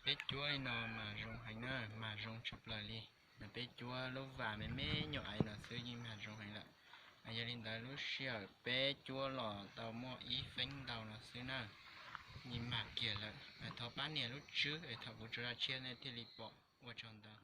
Peb cuab li no mas zoo heev na, mag zoo tshaj plaws li. No peb cuab lub vas me me nyuam ais no xwb yeej mag zoo heev lawm. Yog li ntawd lub sij hawm peb cuab los tau muaj ib feeb ntau no xwb na, yeej mag kiag lawm. Thov pab nias lub tswb es thaum kuv tso zaj tshiab nej thiaj li pom. Ua tsaug ntau.